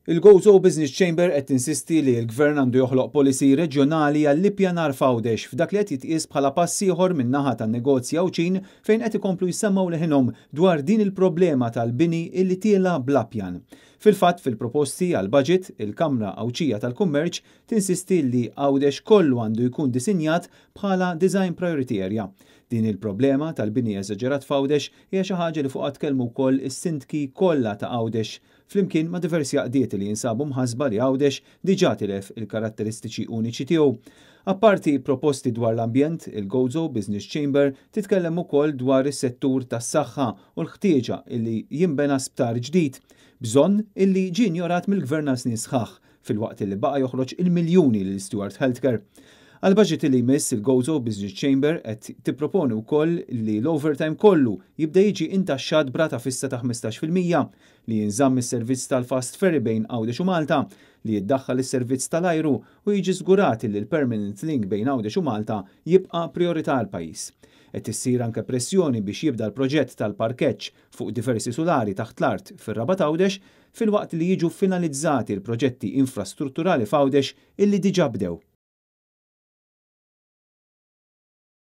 Il-Gozo Business Chamber qed tinsisti li l-Gvern għandu joħloq policy reġjonali għall-ippjanar f'Għawdex f'dak li qed jitqies bħala pass ieħor min-naħa tan-negozji Għawdxin fejn qed ikomplu jsemmgħu leħinhom dwar din il-problema tal-bini illi tiela' bla pjan. Fil-fatt fil-proposti għall-budget, il-Kamra Għawdxija tal-Kummerċ tinsisti li Għawdex kollu għandu jkun disinjat bħala Design Priority Area. Din il-problema tal-bini eżaġerat f'Għawdex hija xi ħaġa li fuqha tkellmu wkoll is-sindki kollha ta' Għawdex flimkien ma' diversi għaqdiet li jinsabu mħassba li Għawdex diġà tilef il-karatteristiċi uniċi tiegħu. Apparti proposti dwar l-ambjent, il-Gozo Business Chamber titkellem ukoll dwar is-settur tas-saħħa u l-ħtieġa illi jinbena sptar ġdid, bżonn illi ġie injorat mill-Gvern għal snin sħaħ filwaqt illi baqa' joħroġ il-miljuni lil Steward Healthcare. Għall-budget li jmiss, il-Gozo Business Chamber qed tipproponi wkoll li l-overtime kollu jibda jiġi intaxxat b'rata fissa ta' 15%, li jinżamm is-servizz tal-fast ferry bejn Għawdex u Malta, li jiddaħħal is-servizz tal-ajru u jiġi żgurat li l-permanent link bejn Għawdex u Malta jibqa' prijorità għall-pajjiż. Qed issir anke pressjoni biex jibda l-proġett tal-parkeġġ fuq diversi sulari taħt l-art fir-Rabat Għawdex filwaqt li jiġu finalizzati l-proġetti infrastrutturali f'Għawdex illi diġà bdew.